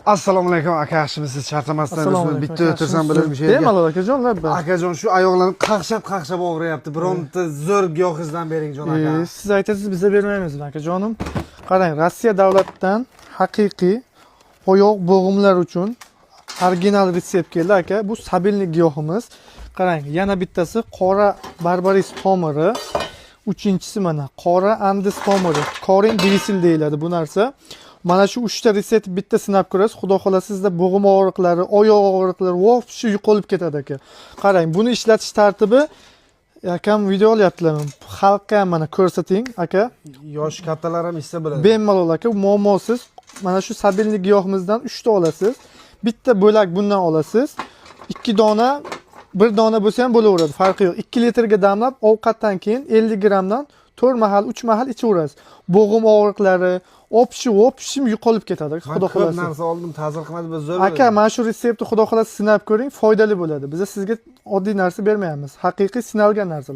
Assalomu alaykum aka, yaxshimisiz? Charchamasdan Assalomu o'zim alaykum, bitta aka, o'tirsam yaxshimisiz? bo'ladi shu yerga. Bemalol, akajon, labbay. Akajon, shu oyoqlarim qaqshab qaqshab og'riyapti. Bironta zo'r giyohingizdan bering, jon aka. Siz aytasiz, biza bermaymizmi, akajonim? Qarang, Rossiya davlatidan haqiqiy oyoq bo'g'imlar uchun original retsept keldi, aka. Bu сабельник giyohimiz. Qarang, yana bittasi qora барбарис tomiri. Uchinchisi mana qora andiz tomiri. Корень девясил deyiladi bu narsa. Mana shu uchta retsept bitta sinab ko'rasiz. Xudo xohlasa, sizda bo'g'im og'riqlari, oyoq og'riqlari вообще yo'qolib ketadi, aka. Qarang, buni ishlatish tartibi, akam video olyaptilar. Xalqqa ham mana ko'rsating, aka. Yosh kattalar ham ichsa bo'ladi. Bemalol, aka, muammosiz. Mana shu сабельник giyohimizdan 3 ta olasiz. Bitta bo'lak bundan olasiz. 2 dona, bir dona bo'lsa ham bo'laveradi, farqi yo'q. 2 litrga damlab, ovqatdan keyin 50 grammdan 4 mahal, 3 mahal ichaverasiz. Bo'g'im og'riqlari, общим yo'qolib ketadi, Man xudo ko'p xohlasa. Narsa oldim, ta'sir qilmadi, bu zo'r. Aka, mana shu retseptni, xudo xohlasa, sinab ko'ring, foydali bo'ladi. Biz sizga oddiy narsa bermayapmiz. Haqiqiy sinalgan narsa.